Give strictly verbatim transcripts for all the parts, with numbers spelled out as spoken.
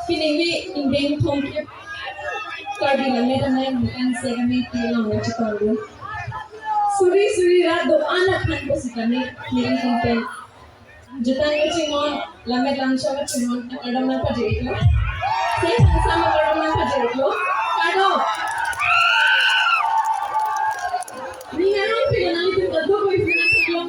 Pini neli ingdeng thomkep Karbi Lammet Anai Mesen Sesame Day along nangchetongdun. Suri suri rat do-an aphan pusitame neli ingdeng. Jutang kachinghon, lammet lamchong kachinghon, kardom nangpajir-iklo. Seng sangsam kardom nangpajir-iklo. Kardom. Ning arong pilo, nanglitum kadokave pilo nangpilo.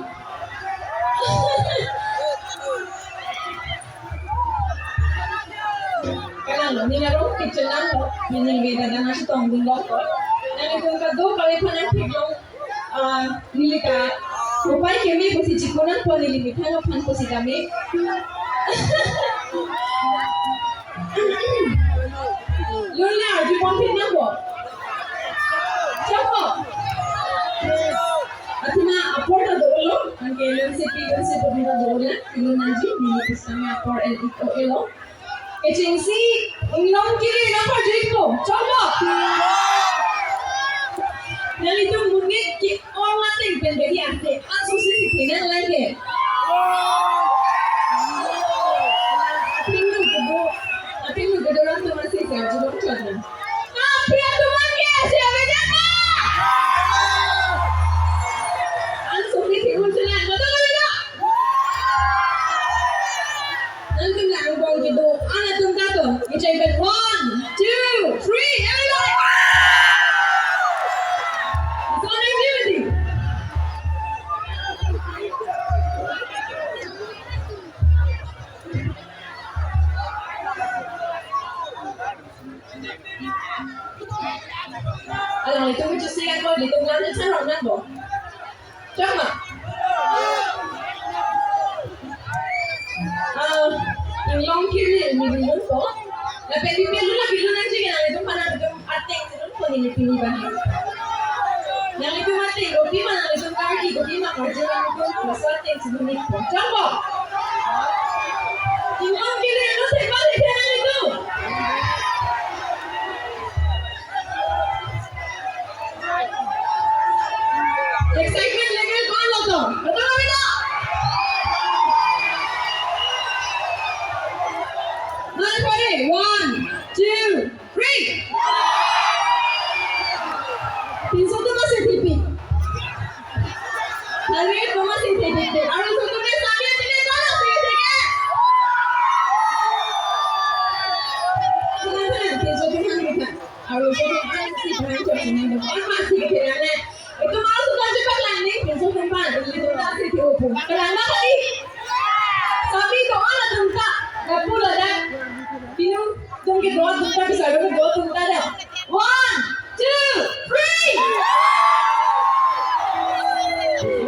Kalang lo, ning arong pichenang lo, ning beda dan nangchetongdunlo. Nanglitum kadokave phan nangpilo. Ah, neli ta upai keme pusi chikun nangpo, neli methang aphan pusitame. Lun la, arjupon pin nangpo. Chokpo. Athema apor ta dolo, anke lun sepi, lun sepi ta dolo, lun nangji, neli pusitame apor el ik o elo. Kechengsi inglong kiri nangpajirpo, chokpo. Nanglitum monit ke-ong ateng pen bedi ase, ansosi si pinang lagi. Athengno kedo, athengno kedo atum ase si arjulong chot na. Aphi atum an ke ase avedet ma? Ansosi si un chelang, betul atau tidak? Nanglitum lang bong kedo-an atum ta to. Kecheng pen one, two, three, everybody. It's on activity. Alanglitum kechisi ako, ilitum lang ni sarong nangpo. Chokma. Ah, inglong kiri neli lunpo. Lapen pipi lula pilu nangji ke nanglitum aphan, nanglitum ateng si lunpo neli pini abang. Nanglitum ateng kopi ma, nanglitum karki kopi ma, karju nanglitum laso ateng si lunpo. Chokpo. Inglong kiri lo sepa sepa nanglitum. Excitement level ko-an lo to? Betul atau tidak? Mal pare, one, two, three. Pinso atum ase thipik. Hari atum ase thipik. Aru atum ke sabi atum ke kono thipik. Pinso atum ke. Aru so an si pran chok sini do. An ma si kira ne. Itu mau sudah cepat landing. Pinso atum pan. Ilitum ta si thiu pu. Kelang ma kali. Sabi do-an atum ta. Kapu ladak. Pinu atum kedo atum ta, bisa do kedo atum ta dah. One, two, three.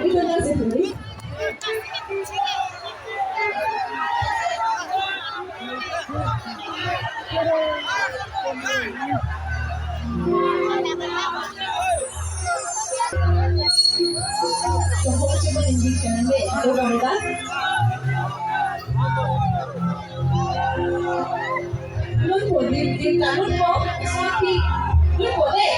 Ilitum ta si thiu. Lunpo, dim, dim ta lunpo, sapi lunpo dei.